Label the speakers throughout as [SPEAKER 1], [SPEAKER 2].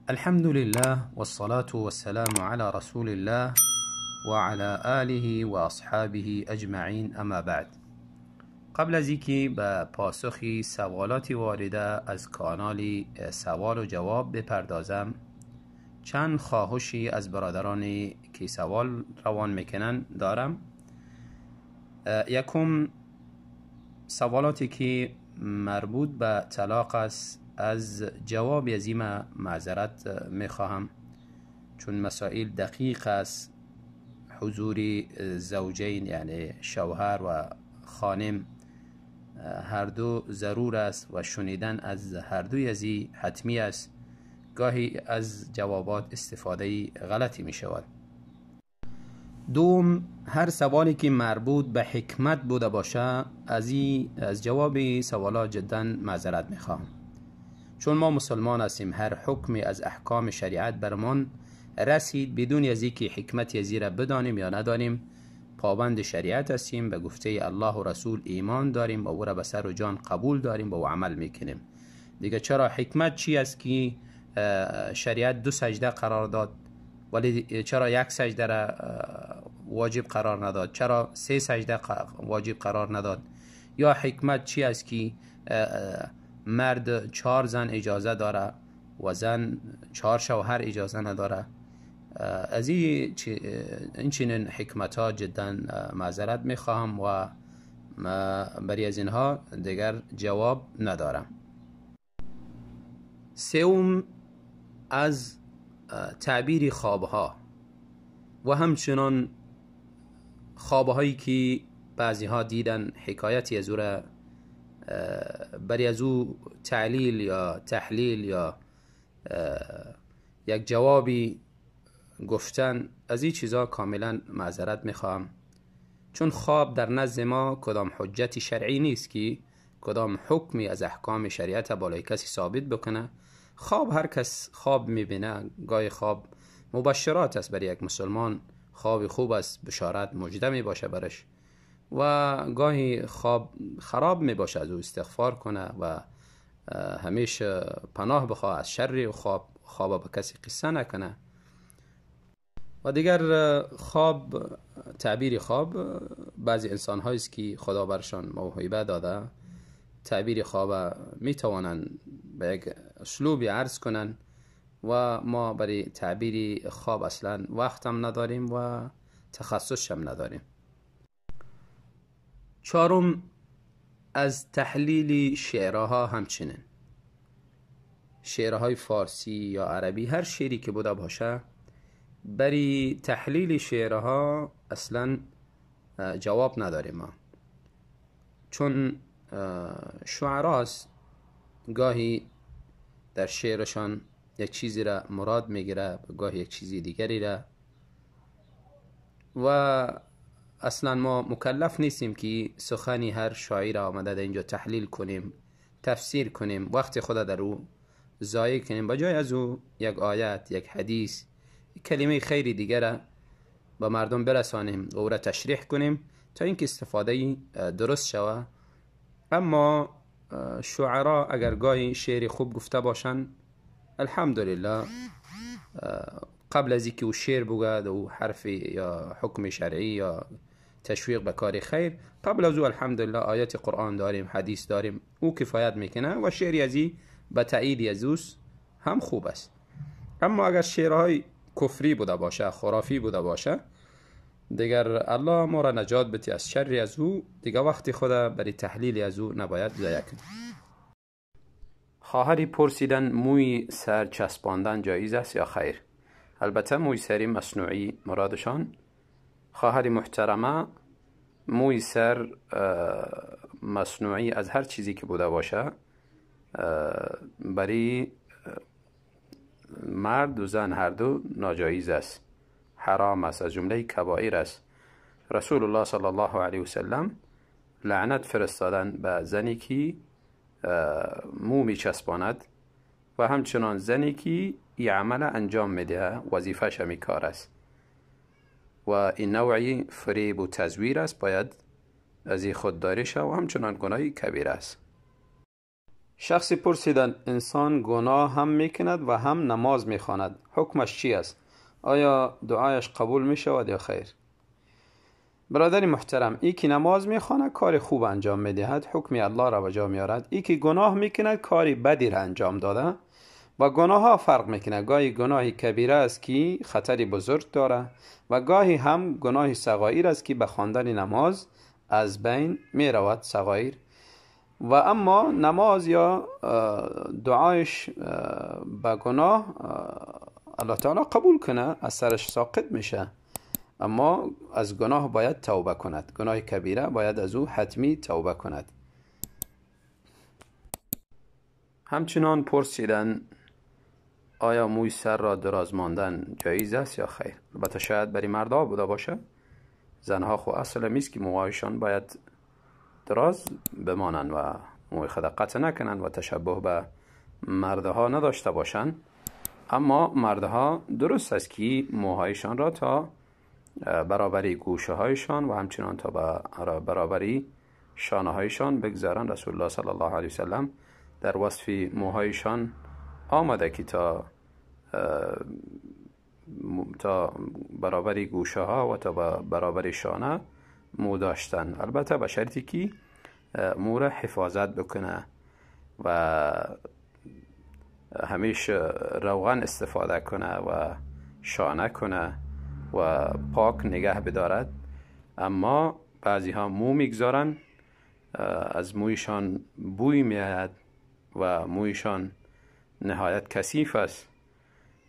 [SPEAKER 1] الحمد لله والصلاة والسلام على رسول الله وعلى آله وأصحابه أجمعين، اما بعد. قبل از اینکه به پاسخی سوالات وارده از کانال سوال و جواب بپردازم، چند خواهشی از برادرانی که سوال روان میکنن دارم. یکم، سوالاتی که مربوط به طلاق است، از جواب از این معذرت میخواهم، چون مسائل دقیق است. حضور زوجین، یعنی شوهر و خانم، هر دو ضرور است و شنیدن از هر دوی ازی حتمی است. گاهی از جوابات استفاده غلطی می شود. دوم، هر سوالی که مربوط به حکمت بوده باشه، از جواب سوالات جدا معذرت میخواهم، چون ما مسلمان هستیم. هر حکمی از احکام شریعت برمان رسید، بدون از اینکه حکمت ازی را بدانیم یا ندانیم، پابند شریعت هستیم. به گفته الله و رسول ایمان داریم و او را به سر و جان قبول داریم و او عمل میکنیم. دیگه چرا حکمت چی است که شریعت دو سجده قرار داد، ولی چرا یک سجده را واجب قرار نداد؟ چرا سه سجده واجب قرار نداد؟ یا حکمت چی است که مرد 4 زن اجازه داره و زن 4 شوهر اجازه نداره؟ از این چنین حکمت ها جدا معذرت میخواهم و برای از اینها دیگر جواب ندارم. سوم، از تعبیر خوابها و همچنان خوابهایی که بعضی ها دیدن، حکایتی از او را برای از او تعلیل یا تحلیل یا یک جوابی گفتن، از این چیزا کاملا معذرت میخواهم، چون خواب در نزد ما کدام حجت شرعی نیست که کدام حکمی از احکام شریعت بالای کسی ثابت بکنه. خواب هر کس خواب میبینه، گاهی خواب مبشرات است برای یک مسلمان، خواب خوب است، بشارت مژده میباشه برش، و گاهی خواب خراب میباشه، از او استغفار کنه و همیشه پناه بخواه از شر خواب، خواب به کسی قصه نکنه. و دیگر خواب، تعبیر خواب، بعضی انسان هایی که خدا برشان موهبه داده، تعبیر خواب میتوانند به یک اسلوبی عرض کنن و ما برای تعبیر خواب اصلا وقت هم نداریم و تخصص هم نداریم. چهارم، از تحلیل شعرها، همچنین شعرهای فارسی یا عربی، هر شعری که بوده باشه، برای تحلیل شعرها اصلا جواب نداریم ما، چون شعراست گاهی در شعرشان یک چیزی را مراد میگیره، گاهی یک چیزی دیگری را، و اصلا ما مکلف نیستیم که سخنی هر شاعر آمده در اینجا تحلیل کنیم، تفسیر کنیم، وقت خود در او ضایع کنیم. بجای از او یک آیت، یک حدیث، یک کلمه خیری دیگر را به مردم برسانیم و او را تشریح کنیم تا اینکه استفاده درست شود. اما شعرا اگر گاهی شعر خوب گفته باشند، الحمدلله، قبل از اینکه او شعر بگه و حرف یا حکم شرعی یا تشویق به کار خیر، قبل از او الحمدلله آیت قرآن داریم، حدیث داریم، او کفایت میکنه و شعری از این به تایید از اوست هم خوب است. اما اگر شعرهای کفری بوده باشه، خرافی بوده باشه، دیگر الله ما را نجات بده از شر از او، دیگه وقتی خود برای تحلیل از او نباید ضایع کنیم. خواهری پرسیدن موی سر چسباندن جایز است یا خیر؟ البته موی سری مصنوعی مرادشان. خواهر محترمه، موی سر مصنوعی از هر چیزی که بوده باشه، برای مرد و زن هر دو ناجایز است، حرام است، از جمله کبائر است. رسول الله صلی الله علیه وسلم لعنت فرستادن به زنی که مو میچسباند و همچنان زنی که این عمل انجام میده، وظیفه‌ش همی کار است و این نوعی فریب و تزویر است، باید از این خودداری شود و همچنان گناهی کبیر است. شخصی پرسیدن انسان گناه هم میکند و هم نماز میخواند، حکمش چی است؟ آیا دعایش قبول میشود یا خیر؟ برادر محترم، ای که نماز میخواند کار خوب انجام میدهد، حکم الله را به جا میارد. ای که گناه میکند کاری بدی را انجام داده و گناه ها فرق میکنه. گاهی گناه کبیره است که خطر بزرگ داره و گاهی هم گناه صغایر است که به خواندن نماز از بین میرود صغایر. و اما نماز یا دعایش به گناه الله تعالی قبول کنه، از سرش ساقط میشه، اما از گناه باید توبه کند. گناه کبیره باید از او حتمی توبه کند. همچنان پرسیدن آیا موی سر را دراز ماندن جایز است یا خیر؟ البته شاید برای مردها بوده باشه، زنها خو اصلا میست که موهایشان باید دراز بمانند و موی خود قطع نکنند و تشبه به مردها نداشته باشند. اما مردها درست است که موهایشان را تا برابری گوشه هایشان و همچنان تا برابری شانه هایشان بگذارند. رسول الله صلی الله علیه وسلم در وصف موهایشان آمده که تا برابری گوشه ها و تا برابری شانه مو داشتن، البته به شرطی که مو را حفاظت بکنه و همیشه روغن استفاده کنه و شانه کنه و پاک نگه بدارد. اما بعضی ها مو میگذارن، از مویشان بوی میآید و مویشان نهایت کثیف است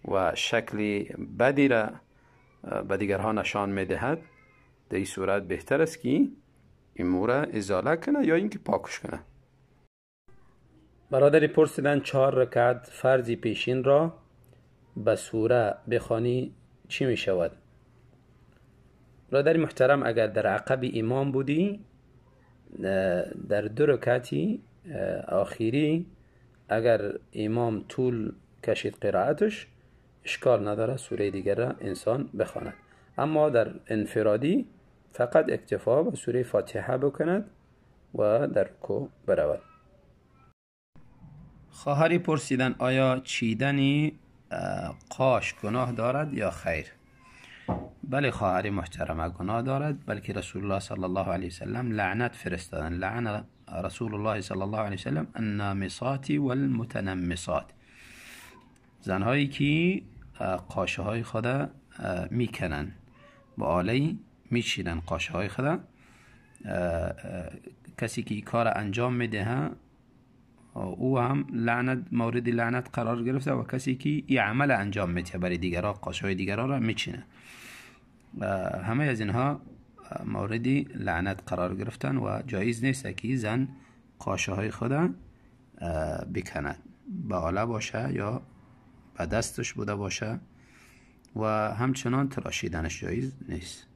[SPEAKER 1] و شکلی بدی را به دیگرها نشان میدهد. در این صورت بهتر است که این مو را ازاله کنه یا اینکه پاکش کنه. برادری پرسیدن 4 رکعت فرض پیشین را به سوره بخوانی چی می شود؟ برادر محترم، اگر در عقب امام بودی در 2 رکعتی آخری اگر امام طول کشید قرائتش اشکال نداره، سوره دیگر را انسان بخواند. اما در انفرادی فقط اکتفا به سوره فاتحه بکند و در رکوع برود. خواهری پرسیدن آیا چیدن قاش گناه دارد یا خیر؟ بله خواهر محترمه، گناه دارد، بلکه رسول الله صلی الله علیه وسلم لعنت فرستادن. لعن رسول الله صلی الله علیه وسلم النامصات والمتنمصات، زنهایی که قاشه های خود میکنن، با آله میچینن قاشه های خود. کسی که کار انجام میده او هم لعنت، مورد لعنت قرار گرفته، و کسی که این عمل انجام میده برای دیگرها، قاشه های دیگرها را میچینه، همه از اینها مورد لعنت قرار گرفتن و جایز نیست که زن قاشه های خود بکند، به آله باشه یا به دستش بوده باشه، و همچنان تراشیدنش جایز نیست.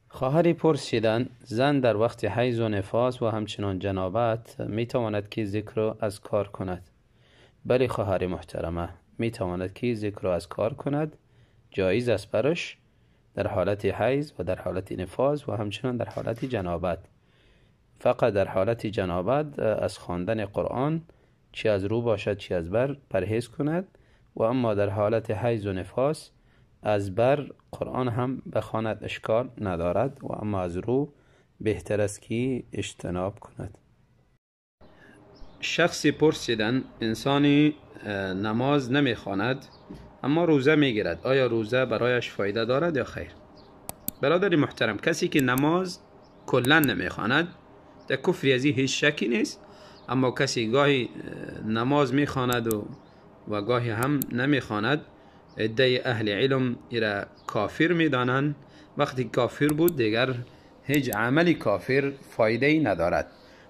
[SPEAKER 1] خواهری پرسیدن زن در وقت حیض و نفاس و همچنان جنابت می تواند که ذکر و اذکار کند؟ بله خواهر محترمه، می تواند که ذکر و اذکار کند، جایز است برش در حالت حیض و در حالت نفاس و همچنان در حالت جنابت. فقط در حالت جنابت از خواندن قرآن چی از رو باشد چی از بر پرهیز کند، و اما در حالت حیض و نفاس از بر قرآن هم بخواند اشکال ندارد، و اما از رو بهتر است که اجتناب کند. شخصی پرسیدن انسانی نماز نمیخواند اما روزه میگیرد، آیا روزه برایش فایده دارد یا خیر؟ برادر محترم، کسی که نماز کلا نمیخواند در کفر از هیچ شکی نیست، اما کسی گاهی نماز میخواند و گاهی هم نمیخواند، عده اهل علم ایرا کافر میدانند. وقتی کافر بود دیگر هیچ عملی کافر فایده ای ندارد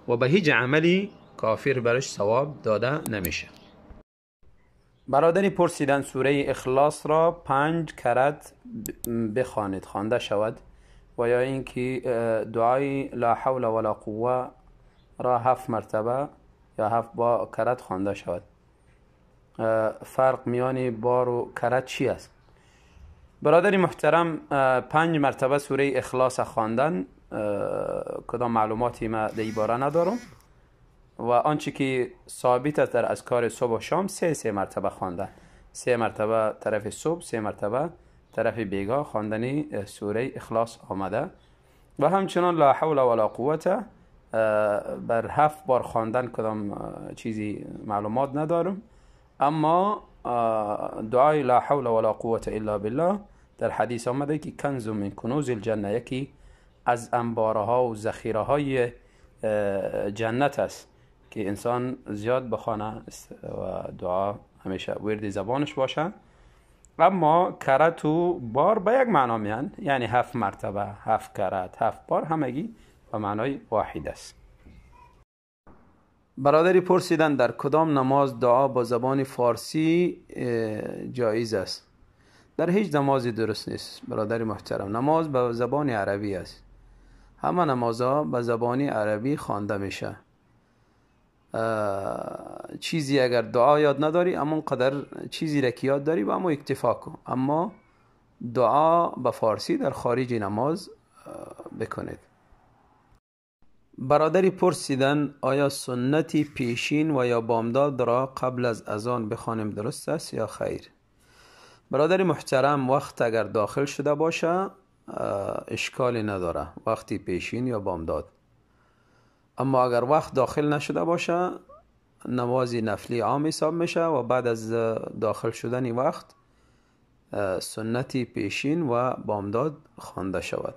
[SPEAKER 1] و به هیچ عملی کافر برش ثواب داده نمیشه. برادری پرسیدن سوره اخلاص را 5 کرت بخوانید، خوانده شود، و یا اینکه دعای لا حول ولا قوه را 7 مرتبه یا 7 با کرت خوانده شود. فرق میان بار و کرت چی است؟ برادر محترم، 5 مرتبه سوره اخلاص خواندن کدام معلوماتی ما در این باره ندارم و آنچه که ثابت است در اذکار صبح و شام سه سه مرتبه خواندن، 3 مرتبه طرف صبح، 3 مرتبه طرف بیگاه خواندن سوره اخلاص آمده. و همچنان لا حول ولا قوت بر 7 بار خواندن کدام چیزی معلومات ندارم، اما دعای لا حول ولا قوت الا بالله در حدیث آمده که کنز من کنوز الجنه، یکی از انبارها و ذخیره های جنت است که انسان زیاد بخوانه و دعا همیشه ورد زبانش باشه. اما کرت و بار به یک معنا میان، یعنی 7 مرتبه، 7 کرت، 7 بار، همگی به معنای واحد است. برادری پرسیدن در کدام نماز دعا با زبان فارسی جایز است؟ در هیچ نمازی درست نیست برادر محترم. نماز به زبان عربی است، همه نمازها به زبان عربی خوانده میشه. چیزی اگر دعا یاد نداری، اما قدر چیزی را که یاد داری با اما اکتفا کن، اما دعا به فارسی در خارج نماز بکنید. برادری پرسیدن آیا سنتی پیشین و یا بامداد را قبل از اذان بخوانیم درست است یا خیر؟ برادر محترم، وقت اگر داخل شده باشه اشکالی نداره، وقتی پیشین یا بامداد. اما اگر وقت داخل نشده باشه نماز نفلی عام حساب میشه و بعد از داخل شدن وقت سنتی پیشین و بامداد خوانده شود.